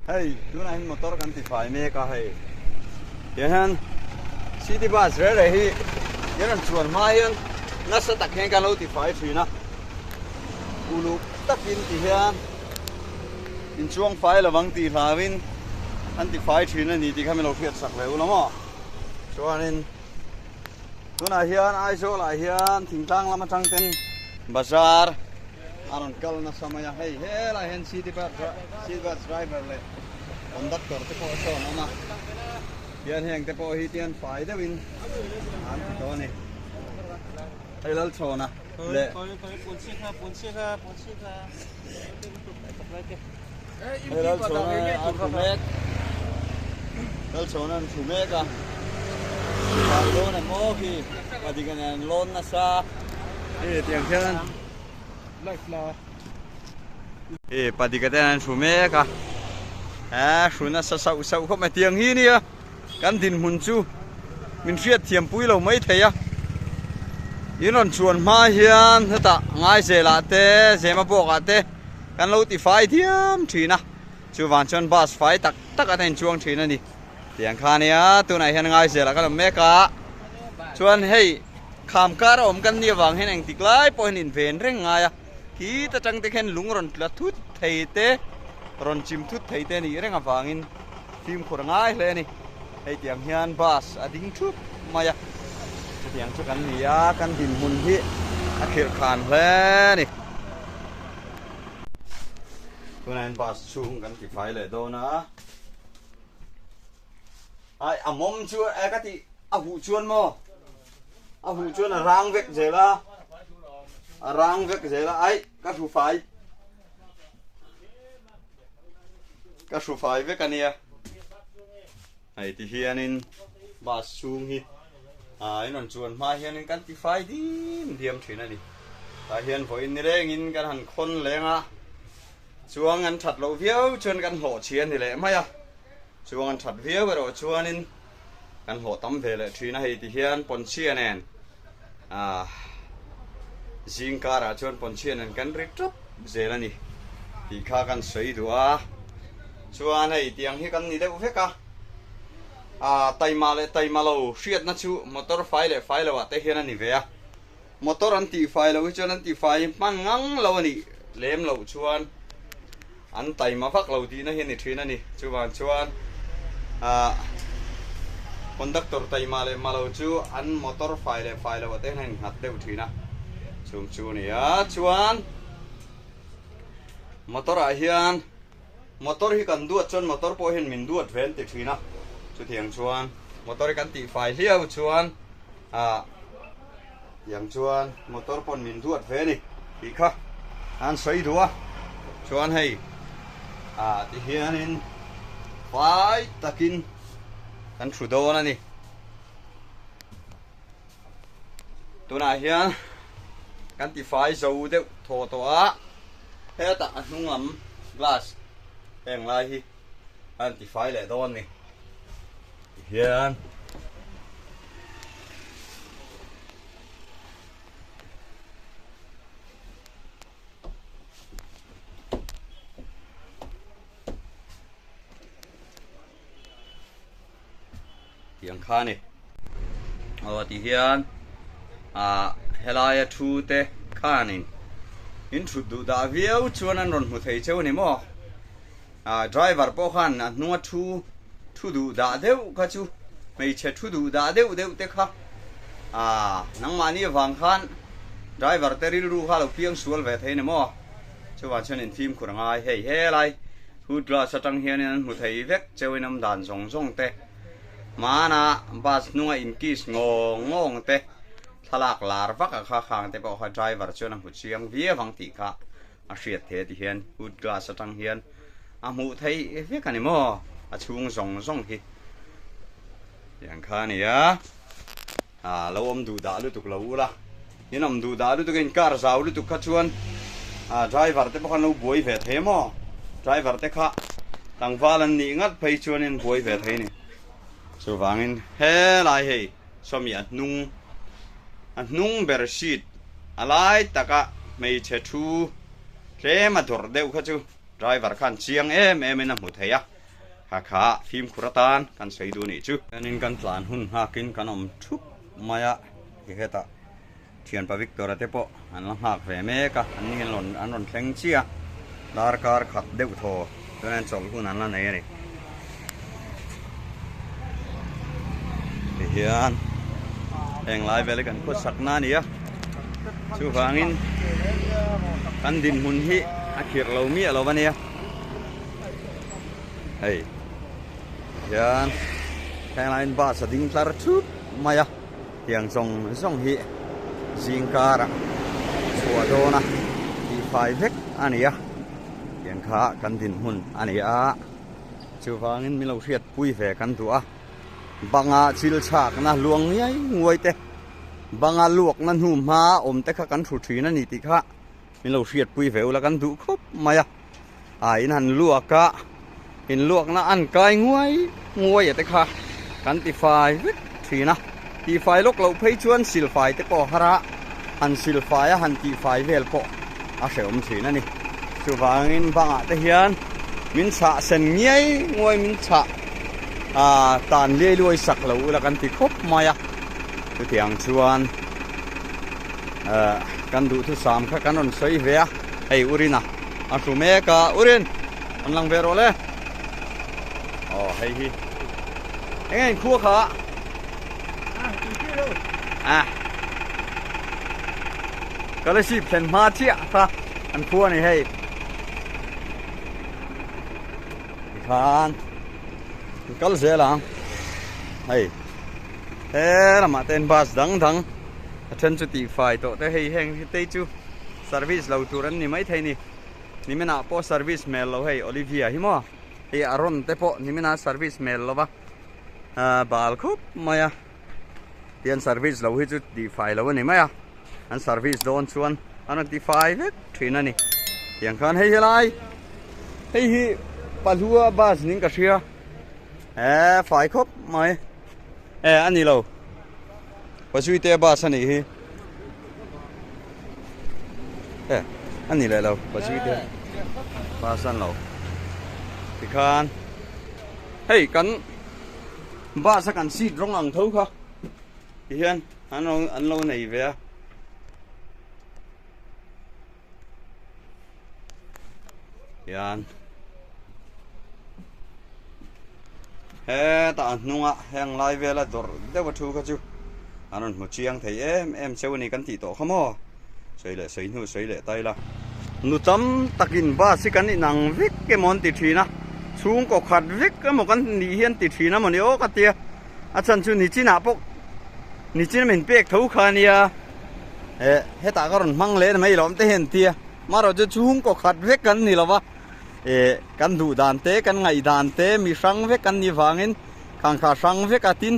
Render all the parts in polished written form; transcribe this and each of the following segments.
Hei tunah hian motor kan ti fai mek a hei tiang hian city bus reh reh hi kan rawn chuan hma hian nasa tak hian kan lo ti fai thin a uluk takin ti hian inchuang fai lovang tih hlauhin an ti fai thin a ni tih kha min lo hriat sak ve ula maw chuanin tunah hian Aizawl ah hian thingtlang lam atang ten bazar a rawn kal nasa mai a hei helai hian city bus city bus driver leh conductor te pawh sawn an awm a tian heng te pawh hi tian fai deuhin an ti tawh a ni hei Lalchhawna leh hei Lalchhawna an thu mek Lalchhawna an thu mek a fai dawn em aw khi padik nen an lawn nasa hei tiang hian Hei padika ten an hru mek a he hru nasa sauh sauh khawp mai tiang hi nia kan dinhmun chu min hriat thiam pui lo mai thei a in rawn chuan hma hian hetah ngaizel ah te zema bawk ah te kan lo ti fai thiam thin a chuvang chuan bus fai tak tak a in chuang thin a ni tiang kha nia tunah hian ngaizel ah kan awm mek a chuan hei Kham kar a awm kan nih avang hian engtik lai pawh hian inven reng ngai a, khit atang te khian lung rawn tla thut thei te, rawn chim thut thei te a nih reng avangin fimkhur a ngai hle a ni. Hei tiang hian bus a ding thup mai a, chutiang chu kan ni a, kan dinhmun hi a khirh khan hle a ni. Tunah hian bus chhung kan tifai leh dawn a. Ai a mawm chu e ka tih a huh chuan maw a huh chuan a rang vek zel a a rang vek zel a ai ka hru fai ka hru fai vek ania hei ti hianin bus chhung hi a in rawn chuan hma hianin kan ti fai dim diam thin ani tah hian vawiin ni rengin kan han khawn leng a chuang an that loh viau chuan kan hlawh chhi ani leh mai a. Chuang an that viau erawh chuanin kan hlawh tam ve leh thin a, hei ti hian pawnchhia nen ah zing karah chuan pawnchhia nen kan ri tap zel a ni tih kha kan sawi duh a, chuan hei tiang hi kan ni deuh vek a, ah taima leh taima lo hriatna chu motor fai leh fai lo ah te hian a ni ve a, motor an tih fai loh hi chuan an tih fai hman ngang lo a nih lem loh chuan. An taima vak lo tihna hi a ni thin a ni. Chuvang chuan ah conductor taima leh ma lo chu an motor fai leh fai loh ah te hian a innghat deuh thin a. Chung chu a ni a. Chuan motor ah hian motor hi kan duat chuan motor pawh hian min duat ve an ti thin a. Chutiang chuan motor hi kan tih fai hliau chuan ah Tiang chuan motor pawn min duat ve a ni tih kha an sawi duh a, chuan hei ah ti hianin fai takin kan thu dawn a ni. Tunah hian kan ti fai zo deuh thaw tawh a, hetah a hnung lam glass heng lai hi an ti fai leh dawn a ni. Tihian tiang kha a ni aw tihian ah helaia thu te khanin in thut duh dah viau chuan an rawn hmu thei cheu a ni maw. Ah driver pawh khan a hnunga thu thu duh dah deuh kha chu hmeichhe thu duh dah deuh deuh te kha ah nangmahni avang khan driver te rilru kha lo piang sual ve thei a ni maw chuvang chuan in fimkhur a ngai hei helai hood glass atang hianin an hmu thei vek cheuin awm dan zawng zawng te hmana bus hnunga in kiss ngawng ngawng te thlalak lar vak a kha khang te pawh kha driver chuan a hmu chiang viau ang tih kha A hriat thei a ti hian hood glass atang hian a hmuh theih vek a ni maw? A chhung zawng zawng hi tiang kha a ni a, ah lo awm duh dah lutuk lo ula, in awm duh dah lutuk a in car zau lutuk kha chuan ah driver te pawh khan lo buai ve thei a maw? Driver te kha tlangval an nih ngat phei chuan in buai ve thei a ni. Chuvangin helai hei sawmi a hnung a hnung ber seat A lai taka hmeichhe thu tlem a dawrh deuh kha chu driver khan chiang em em in a hmu thei a. Kha kha fimkhur atan kan sawi duh nih chu. Chuanin kan tlan hun nghakin kan awm thup mai a, ti hetah thianpa Victor-a te pawh an la nghak ve mek a, an ni an rawn an rawn thleng chiah a, darkar khat deuh thaw chuan an chawlh hun an la nei a ni. Tihian heng lai vel hi kan khawsakna a ni a, chuvangin kan dinhmun hi a khirh lo miah lo a nia. Hei hian heng laiin bus a ding tlar thup mai a tiang zawng zawng hi zing karah chhuah dawn a tihfai vek a ni a tiang kha kan dinhmun a ni a chuvangin min lo hriatpui ve kan duh a banga chil chhakna luang ngiai nguai te banga luakna hnu hma awm te kha kan hru thin a ni tih kha min lo hriatpui ve ula kan duh khawp mai a. Ah in han luak a, in luakna an kai nguai nguai a te kha kan ti fai vek thin a, tih fai lawk loh phei chuan sil fai te pawh a har a, han sil fai a han tih fai vel pawh a hrehawm thin a ni. Chuvangin bangah te hian min chhah sen ngiai nguai min chhah ah tan liai luai sak lo ula kan ti khawp mai a, chutiang chuan eh kan duhthusam kha kan rawn sawi ve a, hei Urina. A hru mek a, Urin an lang ve rawh le. Aw hei hi eng eng khua kha a Scholarship thlen hma chiah kha an khua a ni hei. Tikhan an kal zel ang hei he lamah te hian bus dang dang a then chu tihfai tawh te hei heng te chu. Service lo tur an ni maithei ni. Niminah pawh service hmel lo hei Olivia hi maw hei a rawn te pawh niminah service hmel lo va ahh bal khup mai a tian service lo hi chu tihfai lo a ni mai a an service dawn chuan an rawn tifai vek thin a ni tiang khan hei helai hei hi Pahlua bus niin ka hria eh fai khawp mai eh a ni lo Pazuite bus a nih hi. E a ni leh lo Pazuite bus an lo tikhan hei kan bus a kan seat rawng ang tho kha tihian an lo an lo nei ve a. Hian hetah a hnunga heng lai vela dawrh deuh a thu kha chu an rawn hmu chiang thei em em cheu a ni kan tih tawh kha maw sawi leh sawi hnu sawi leh ta ila. Nu tam takin bus hi kan inang vek emaw an ti thin a chhungkaw khat vek emaw kan nih hi an ti thin a mawni aw ka tia a chhan chu nichinah pawh nichin min pek tho kha ania. Eh hetah ka rawn hmang leh a ni mai lawm te hian tia marawh chu chhungkaw khat vek kan ni lo va eh kan duh dan te kan ngaih dan te mi hrang vek kan nih vangin khangkha hrang vek a tin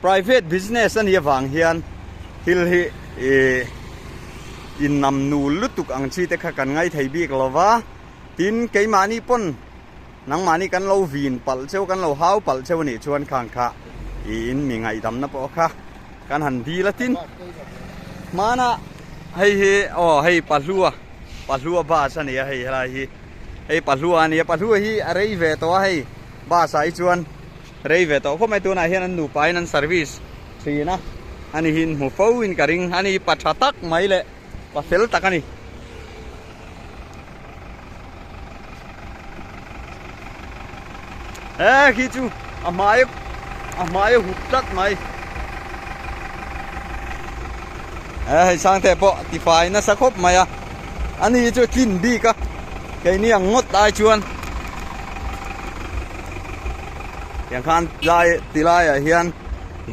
private business a nih avang hian thil hi eh innam nul lutuk ang chi te kha kan ngai thei bik lo va tin keimahni pawn nangmahni kan lo vin palh cheu kan lo hau palh cheu a nih chuan khangkha ih in mi ngaihdamna pawh kha. Kan han dil a tin hmana hei hi aw hei pahlua pahlua bus a ni a hei helai hi hei pahlua a ni a pahlua hi a rei ve tawh a hei bus ah hi chuan rei ve tawh khawp mai tunah hian an nupa in an service thin a ani hi in hmu fo in ka ring ani hi pa tha tak mai leh pa fel tak a ni. He khi chu a hmai a hmai a hup tlat mai he hei sangte pawh tifai nasa khawp mai a ani hi chu a tlin bik a keini ang ngawt ai chuan tiang khan lai ti laiah hian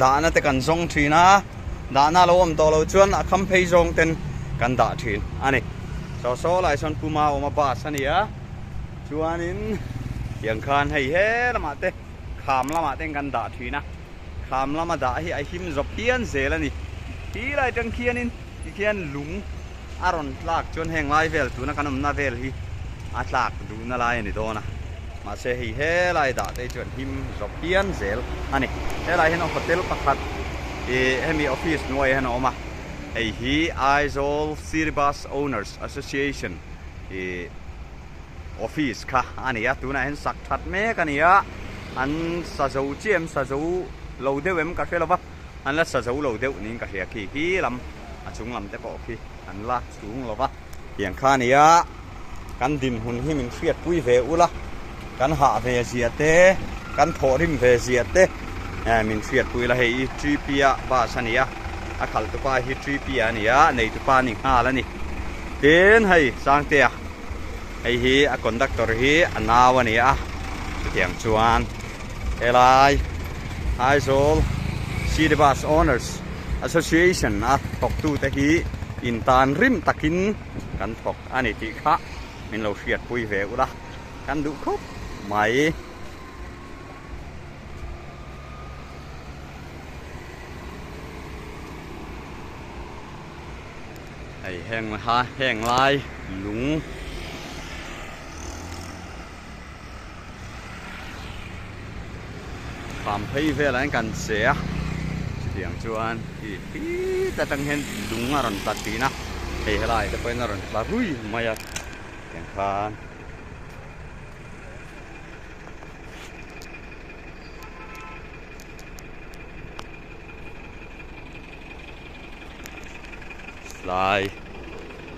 dahna te kan zawng thin a dahna a lo awm tawh loh chuan a kham phei zawng ten kan dah thin a ni saw saw lai sawn puma awm a bus a ni a. Chuanin tiang khan hei he lamah te kham lamah ten kan dah thin a, kham lama dah hi a him zawp hian zel a ni. Ti lai tang khianin tikhian lung a rawn tlak chuan heng lai vel tuna kan awmna vel hi a tlak duhna lai a ni dawn a, mahse hei he lai dah te hi chuan him zawp hian zel a ni. Helai hian hotel pakhat ih hemi office hnuaiah hian a awm a, hei hi Aizawl City Bus Owners Association ih. Office kha a ni a, tunah hian sak that mek a ni a. An sa zo chiah em sa zo lo deuh em ka hre lo va, an la sa zo lo deuh niin ka hria khi khi lam a chung lam te pawh khi an la chung lo va. Tiang kha nia kan dinhmun hi min hriatpui ve ula, kan hah ve zia te, kan thawhrim ve zia te min hriatpui la hei i Tripia bus a ni a, a khalhtupa hi Tripia a ni a, neitupa a ni nghal a ni. Tin hei Sangtea hei hi a conductor hi a nau a ni a, chutiang chuan helai Aizawl City Bus Owners Association a thawktute hi intan rim takin kan thawk a ni tih kha min lo hriatpui ve ula kan duh khawp mai. Hei heng ha heng lai lung Kham phei velah hian kan che a, chutiang chuan khi khit atang hian lung a rawn tla thin a, hei helai te pawhin a rawn tla rui mai a, tiang khan. Tlai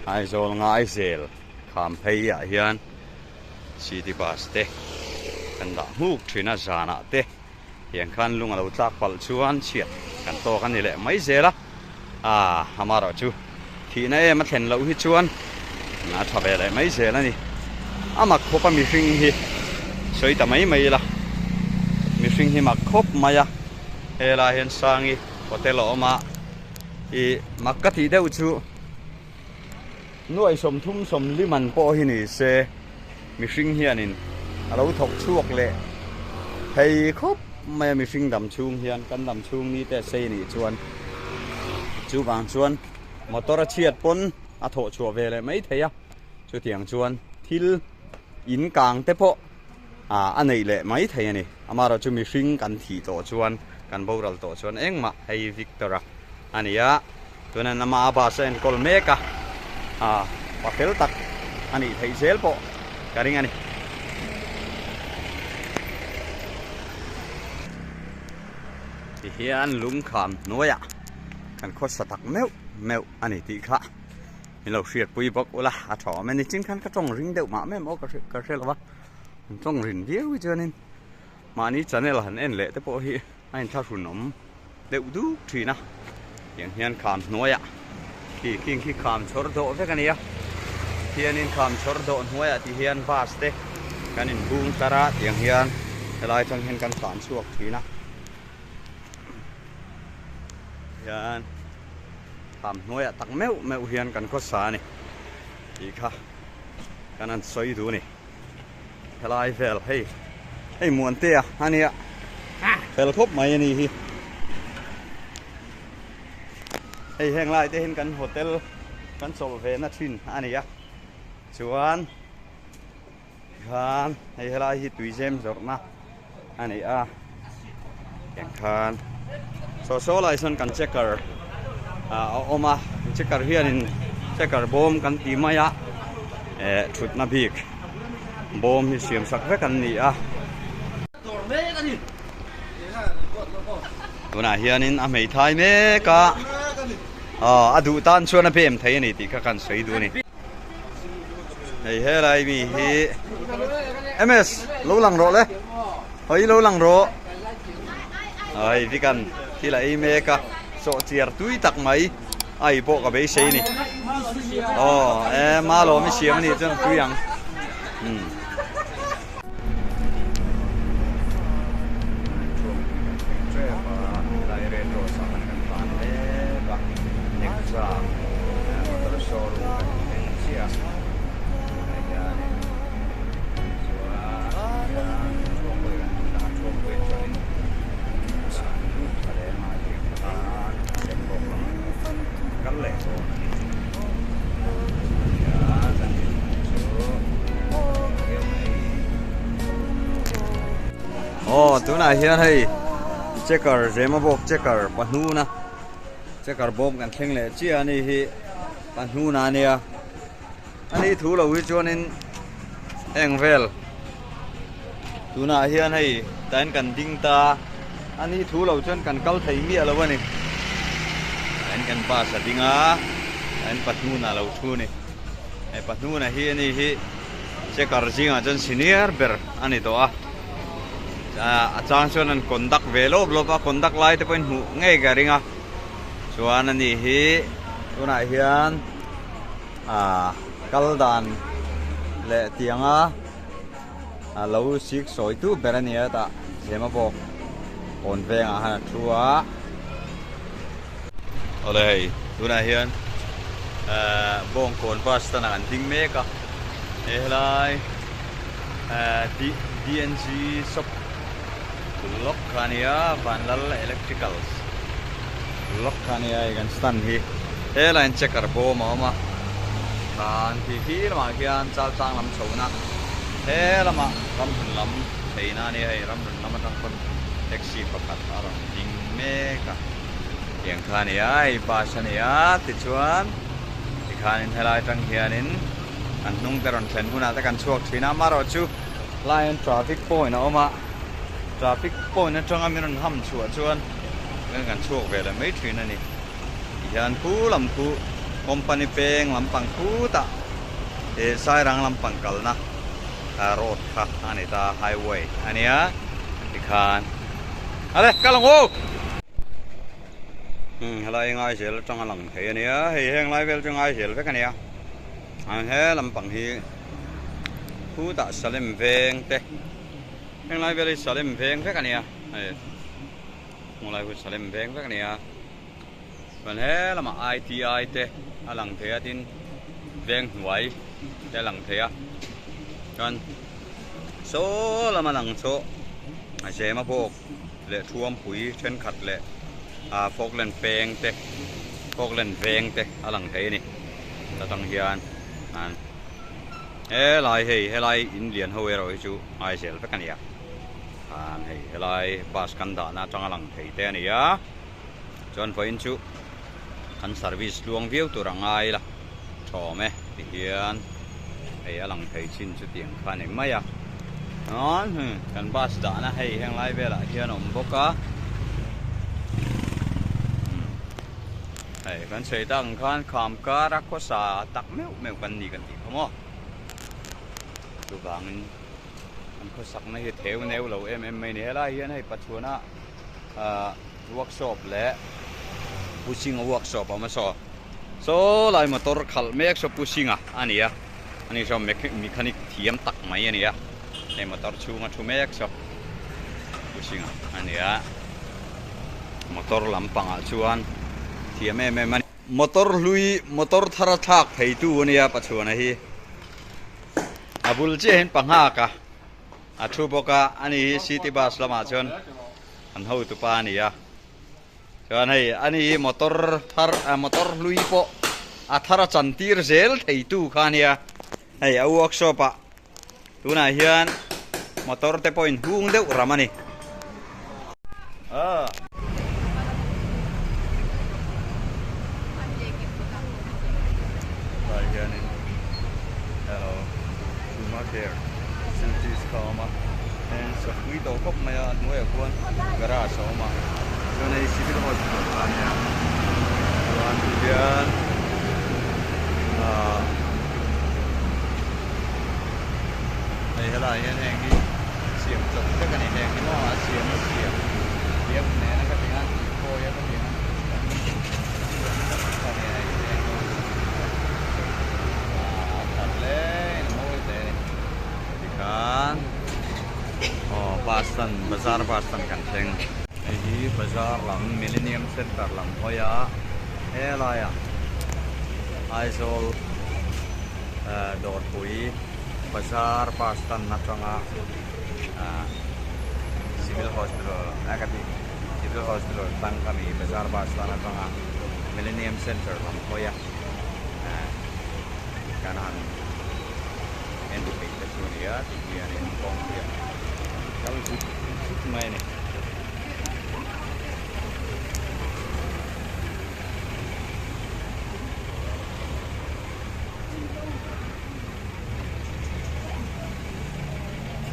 Aizawl Ngaizel kham phei ah hian City bus te kan dah hmuk thin a, zanah te tiang khan lung a lo tlak palh chuan chhiat kan tawk a ni leh mai zel a, ah amaherawh chu thihna em a thlen loh hi chuan a tha ve leh mai zel a ni. A mak khawp a mihring hi sawi ta mai mai ila, mihring hi mak khawp mai a, helai hian Sangi hotel a awm a, ih mak ka tih deuh chu. Nuai 30 40 man pawh hi ni se mihring hianin a lo thawk chhuak leh thei khawp mai a, mihring dam chhung hian kan dam chhung ni te sei nih chuan chuvang chuan motor a chhiat pawn a thawh chhuah ve leh mai thei a, chutiang chuan thil in kang te pawh a neih leh mai thei a ni. Amaherawhchu mihring kan thih tawh chuan kan boral tawh chuan engmah hei Victor-a a ni a. Tuna nama bus a enkawl mek a, ah pa fel tak a nih theih zel pawh ka ring a ni. Tihian lungkham hnuaiah kan khawsa tak meuh meuh a ni tih kha min lo hriatpui bawk ula a tha awm e. Nichin khan ka tawng ring deuh mah mem aw ka hre lo va, an tawng rin viau hi chuanin mahni channel han en leh te pawh hi a inthlahrun awm. deuh duk thin a tiang hian kham hnuaiah khi khing khi kham chhawr dawh vek a ni a khianin kham chhawr dawh hnuaiah ti hian bus te kan inbung tlar a tiang hian helai atang hian kan tlan chhuak thin a hian kham hnuaiah tak meuh meuh hian kan khawsa a ni tih kha kan han sawi duh a ni. Helai vel hei hei Muantea a nia fel khawp mai a ni hi hei heng lai te hian kan hotel kan chawlh ve na thin a ni a chuan khan hei helai hi tuizem zawrhna a ni a tiang khan saw saw lai sawn kan checker ah a awm a checker hianin checker bawm kan ti mai a eh thutna bik bawm hi siam sak vek an ni a tunah hianin a hmeithai mek a aw a duh tan chuan a bem thei a ni tih kha kan sawi duh a ni. Hei helai mi hi MS lo lang rawh le hei lo lang rawh hei vikan thil a ei mek a sawh chiar tui tak mai a ei pawh ka beisei ni aw e malawm i siam a nih chuan tui ang umm. Aw tunah hian hei checker zema bawk checker pahnuna checker bawm kan thleng leh chiah a ni hi pahnuna a nia a ni thu lo hi chuanin heng vel. Tunah hian hei tain kan ding ta a nih thu lo chuan kan kal thei miah lo a ni. Tain kan bus a ding a, tain pahnunah a lo thu a ni. Hei pahnunah hi ani hi checker zingah chuan senior ber a ni tawh a. A chang chuan an conduct ve lawp lawp a, conduct lai te pawhin hmuh ngei ka ring a. Chuan ani hi tunah hian ah kal dan leh tianga a lo sik sawi tu ber a ni a tah zema bawk kawn vengah khan a thu a. Awle hei tunah hian ehh bawngkawn bus stand ah kan ding mek a he helai ehh D_N_G shop bul lawk kha a nia Vanlal electricals bul lawk kha a nia hei kan stand hi helaiah hian checker bawm a awm a khan khi khi lamah khian chaltlang lam chhohna he lamah ramhlun lam theihna a nia hei ramhlun lam atang pawn taxi pakhat a rawn ding mek a tiang kha a ni a hei bus a ni a tichuan tikhanin helai atang hianin kan hnung te rawn thlen hunah te kan chhuak thin a amaherawhchu Lai hian traffic point a awm a, traffic point atanga min rawn ham chhuah chuan kan chhuak ve leh mai thin a ni. Tihian khu lam khu company peng lampang khutah ih Sairang lampang kalna road kha a ni ta highway a nia tikhan ale kal ang u! Umm helai Ngaizel atanga lang thei a nia hei heng lai vel chu Ngaizel vek a nia he lampang hi. Khutah Salem veng te henglai vel hi Salem veng vek a nia hei hmunglai khu Salem veng vek a nia chuan he lamah I_T_I te a lang thei a tin veng hnuai te a lang thei a chuan saw lama lang saw a zema bawk leh thuampui thenkhat leh ah Falkland peng te Falkland veng te a lang thei a ni ta tang hian. An helai hei helai in lian ho erawh hi chu Aizel vek a ni a khan hei helai bus kan dahna atanga lang thei te a ni a chuan vawiin chu kan service tluang viau tur a ngai la thawm e tihian hei a lang thei chin chu tiang kha a ni mai a chuan kan bus dahna hei henglai velah hian a awm bawk a. Hei kan sawi tak ang khan kham kara khawsa tak meuh meuh kan ni kan tih kha maw chuvangin an khawsakna hi theu neu lo em em mai a ni helai hian hei Pathuana ah workshop leh Pu Singa workshop a awm a saw saw lai motor khalh mek saw Pu Singa a ni a ani saw mechanic thiam tak mai a ni a hei motor chhunga thu mek saw Pu Singa a ni a. Motor lampangah chuan thiam em em a ni. Motor hlui motor thar a thlak theitu a nia Pachuana hi. A bul chiah hian panghak a a thu bawk a, ani hi city bus lamah chuan an hotupa a ni a. Chuan hei ani hi motor thar motor hlui pawh a thar a chantir zel theitu kha a nia. Hei a workshop ah Tunah hian motor te pawhin hung deuh ram a ni. Tlai hianin hello Puma Care facilities kha a awm a heng safui tawh khawp mai a a hnuaiah khuan garage a awm a chuan hei civil hospital kha a nia chuan tihian ahh. Hei helaiah hian heng hi siam chawp vek a ni heng hi maw a siam a siam thiam nena ka ti ang tih pawh hi a ka ti ang siam chawp a ni hei heng hi a tha hle in a mawi hle a ni tikhan aw bus stand bazar bus stand kan thleng. Hei hi bazar lam Millennium Centre lam hawi a helaiah Aizawl. Dawrpui bazar bus stand atanga civil hospital a ka tih civil hospital tang kha mi bazar bus stand atanga millennium centre lam hawi a kan han en theih te chu a ni a tih hianin kawng hi a kal zut zut mai a ni.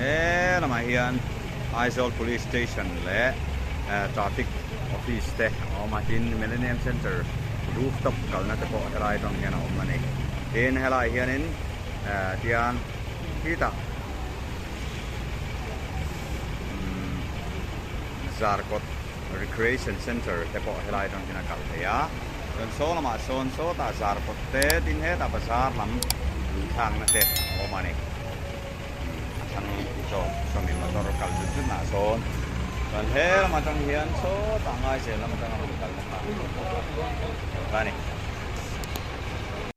He lamah hian Aizawl Police Station leh Traffic Office te a awm a, tin Millennium Centre rooftop kalna te pawh helai atang hian a awm a ni. Tin helai hianin tian khitah Zarkawt Recreation Centre te pawh helai atang hian a kal thei a, chuan saw lamah sawn sawtah Zarkawt te tin hetah bazar lam luhthlakna te a awm a ni. A thlang zawk sawmi motor kal zut zut nah sawn chuan he lam atang hian sawtah Ngaizel lam atanga rawn kalna kha a ni.